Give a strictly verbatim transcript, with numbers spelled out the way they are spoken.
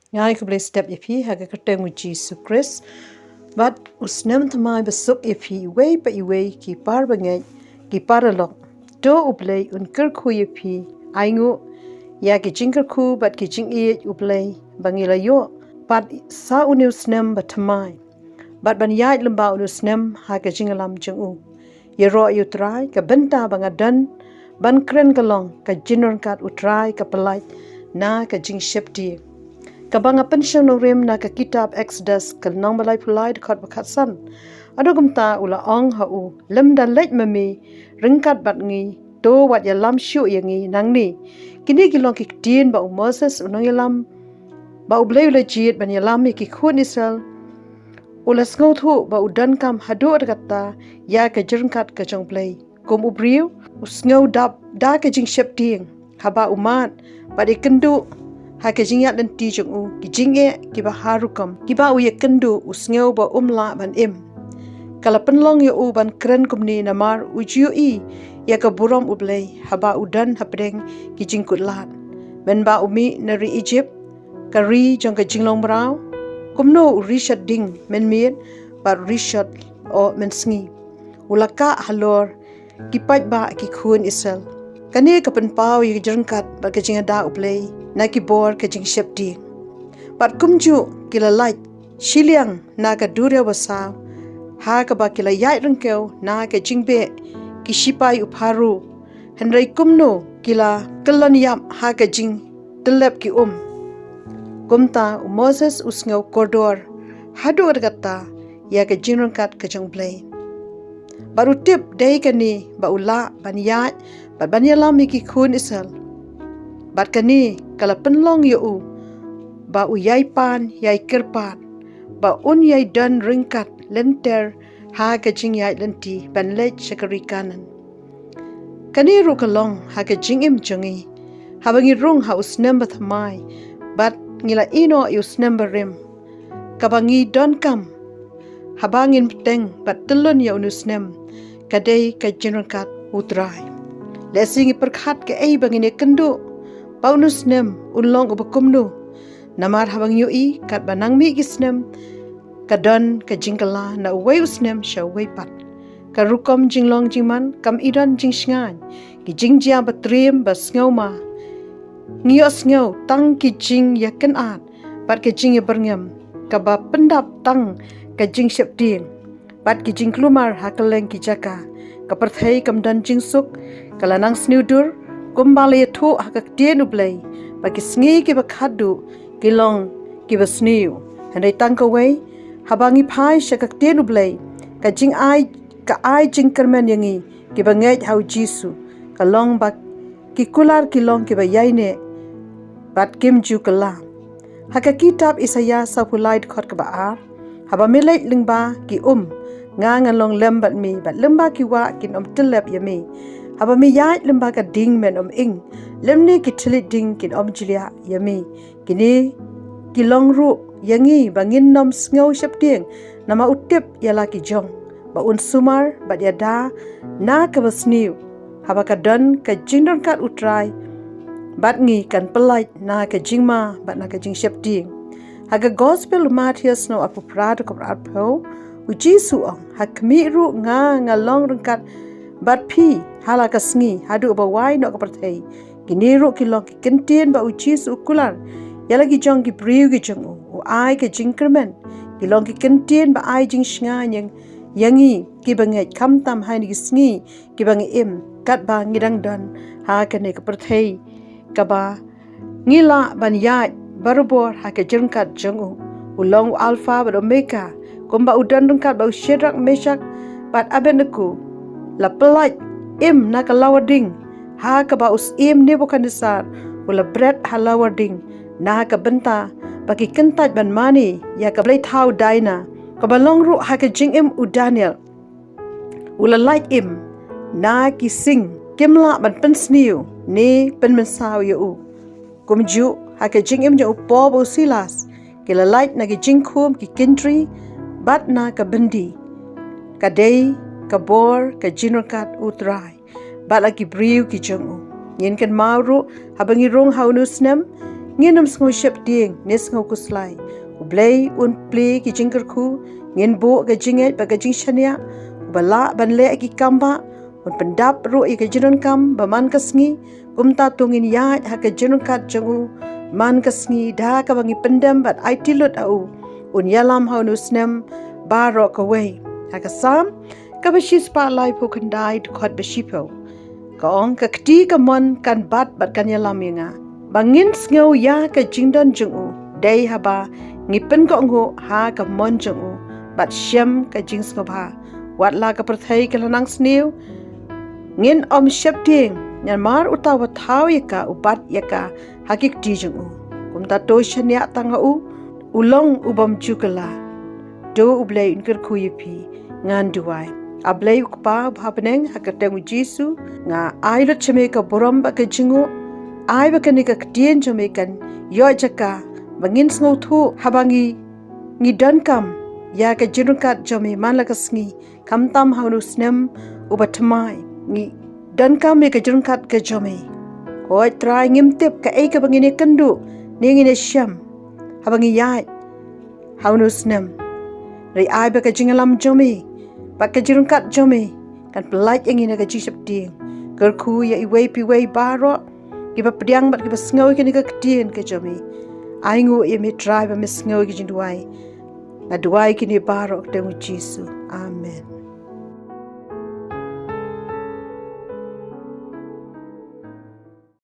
Nga ai khublei step ïa phi ha ka kyrteng u Jisu Khrist. Bad u snem thymmai ba suk ïa phi iwei pa iwei ki para bangeit, ki paralok. To u Blei un kyrkhu ïa phi, ainguh ïa ki jingkyrkhu bad ki jingïeit u Blei ba ngi la ïoh pat sa une u snem ba thymmai. Bad ban ïaid lyngba une u snem ha ka jingïalam jong u. Ïaroh ïa u Trai, ka bynta ba nga don ban kren ka long, ka jingryngkat u Trai ka pyllait na ka jingsheptieng. Kaba nga pynshong nongrim na ka kitab Exodus ka lynnong ba laiphew lai dkhot ba khatsan. Haduh kumta u la ong ha u, lymda leit ma me ryngkat bad ngi, to wat ïalam shuh ïa ngi nangne. Kine ki long ki ktien ba u Moses u nongïalam, ba u Blei u la jied ban ïalam ïa ki khun Israel. U la sngewthuh ba u donkam haduh katta ïa ka jingryngkat ka jong u Blei. Kum u briew u sngew dap da ka jingsheptieng haba u mad bad ïakynduh ha ka jingïaid lynti jong u, ki jingeh kiba ha rukom kiba u ïakynduh u sngew ba um lah ban im. Ka la pynlong ïa u ban kren kumne namar u ju ïohi ïa ka burom u Blei haba u don hapdeng ki jingkutlad. Mynba u mih na ri Egypt, ka ri jong ka jinglong mraw, kumno u ri shad ding mynmiet bad u ri shad oh mynsngi. U la kah halor ki paidbah ki khun Israel. Kane ka pynpaw ïa ka jingryngkat bad ka jingïada u Blei na ki bor ka jingsheptieng. Bad kumjuh ki la lait shiliang na ka duriaw basaw, ha kaba ki la ïaid ryngkew na ka jingbeh ki shipai u Pharaoh. Hynrei kumno ki la kyllon ïap ha ka jingtyllep ki um. Kumta u Moses u sngew kordor haduh katta ïa ka jingryngkat ka jong u Blei. Bad u tip dei kane ba u lah ban ïaid bad ban ïalam ïa ki khun Israel. Bad kane ka la pynlong ïa u ba u ïai pan ïai kyrpad ba un ïai don ryngkat lynter ha ka jingïaid lynti ban leit sha ka ri Kanaan. Kane ruh ka long ha ka jingim jong ngi. Haba ngi rung ha u snem ba thymmai bad ngi la ïehnoh ïa u snem barim, kaba ngi donkam haba ngin bteng bad tyllun ïa une u snem, ka dei ka jingryngkat u Trai. Lehse ngi pyrkhat kaei ba ngin ïakynduh ba une u snem un long uba kumno. Namar haba ngi ïohi katba nang mih ki snem, ka don ka jingkylla na uwei u snem sha uwei pat. Ka rukom jinglong jingman kam i don jingshngaiñ. Ki jingjia ba triem ba sngewma. Ngi ïohsngew tang ki jingïakynad bad ka jingïabyrngem, kaba pyndap tang ka jingsheptieng bad ki jingkulmar ha kylleng ki jaka. Ka pyrthei kam don jingsuk, ka la nang sniew dur, kumba la ïathuh ha ka ktien u Blei ba ki sngi kiba khatduh ki long kiba sniew. Hynrei tang kawei, haba ngi phai sha ka ktien u Blei, ka jingai, ka ai jingkyrmen ïa ngi kiba ngeit ha u Jisu, ka long ba ki kular ki long kiba ïaineh bad kim ju kylla. Ha ka kitab Isaïah sawphew lai dkhot kaba ar, haba me leit lyngba ki um, nga ngan long lem bad me, bad lyngba ki wah kin ym tyllep ïa me. Haba me ïaid lyngba ka ding men ym ing, lymne ki thylliej ding kin ym jliah ïa me. Kine ki long ruh ïa ngi ba ngin ym sngew sheptieng, namar u tip ïa la ki jong, ba un sumar bad ïada na kaba sniew. Haba ka don ka jingryngkat u Trai bad ngi, kan pyllait na ka jingma bad na ka jingsheptieng. Ha ka gospel u Mathaios lynnong arphew phra dkhot arphew, u Jisu u ong, ha khmih ruh nga nga long ryngkat bad phi ha la ka sngi haduh ba wai noh ka pyrthei. Kine ruh ki long ki kyntien ba u Jisu u kular ïa la ki jong ki briew ki jong u, u ai ka jingkyrmen. Ki long ki kyntien ba ai jingshngaiñ ïa ngi kiba ngeit, khamtam ha kine ki sngi kiba ngi im, katba ngi dang don ha kane ka pyrthei kaba ngi lah ban ïaid barabor ha ka jingryngkat jong u. U long u Alpha bad Omega, kumba u don ryngkat bad u Shadrak, Meshak bad Abednego. La pyllait im na ka lawar ding, ha kaba u syiem Nebukadnesar u la bret ha lawar ding, na ka bynta ba ki kyntait ban mane ïa ka blei thaw Diana. Kaba long ruh ha ka jingim u Daniel, u la lait im na ki sing, kim lah ban pynsniew ne pynmynsaw ïa u. Kumjuh ha ka jingim jong u Paul bad u Silas, ki la lait na ki jingkhum, ki kyntri bad na ka byndi. Ka dei ka bor ka jingryngkat u Trai bad la ki briew ki jong u. Ngin kynmaw ruh, haba ngi rung ha une u snem, Ngin ym sngew sheptieng ne sngew khuslai. U Blei un plie ki jingkyrkhu, ngin buh ka jingngeit bad ka jingshaniah, uba lah ban leh ki kam ba, un pyndap ruh ïa ka jingdonkam ba man ka sngi, kumta to ngin ïaid ha ka jingryngkat jong u man ka sngi da kaba ngi pyndem bad aiti lut ha u. Un ïalam ha une u snem baroh kawei. Ha ka Salm kaba shispah laiphew khyndai dkhot ba shiphew ka ong, ka kti ka mon kan bat bad kan ïalam ïa nga, ba ngin sngew ïa ka jingdon jong u. Dei haba ngi pynkohnguh ha ka mon jong u bad shem ka jingsngewbha. Wat la ka pyrthei ka la nang sniew, ngin ym sheptieng, namar uta uba thaw ïa ka u bat ïa ka ha ki kti jong u. Kumta to shaniah tang ha u, u long u bym ju kylla. To U Blei un kyrkhu ïa phi. Ngan duwai. A Blei u Kpa uba ha bneng, ha ka kyrteng u Jisu nga ai lut sha me ka burom bad ka jingnguh. Ai ba kane ka ktien jong me kan ïoh jaka ba ngin sngewthuh haba ngi ngi donkam ïa ka jingryngkat jong me man la ka sngi, khamtam ha une u snem uba thymmai. Ngi donkam ïa ka jingryngkat ka jong me. Hooid Trai, ngim tip kaei kaba ngin ïakynduh ne ngin ïashem haba ngi ïaid ha une u snem. Hynrei ai ba ka jingïalam jong me bad ka jingryngkat jong me kan pyllait ïa ngi na ka jingsheptieng. Kyrkhu ïa iwei pa iwei baroh kiba pdiang bad kiba sngew ïa kane ka ktien ka jong me. Ainguh ïa me Trai ba me sngew ïa ka jingduwai. Nga duwai kine baroh ha ka kyrteng u Jisu. Amen.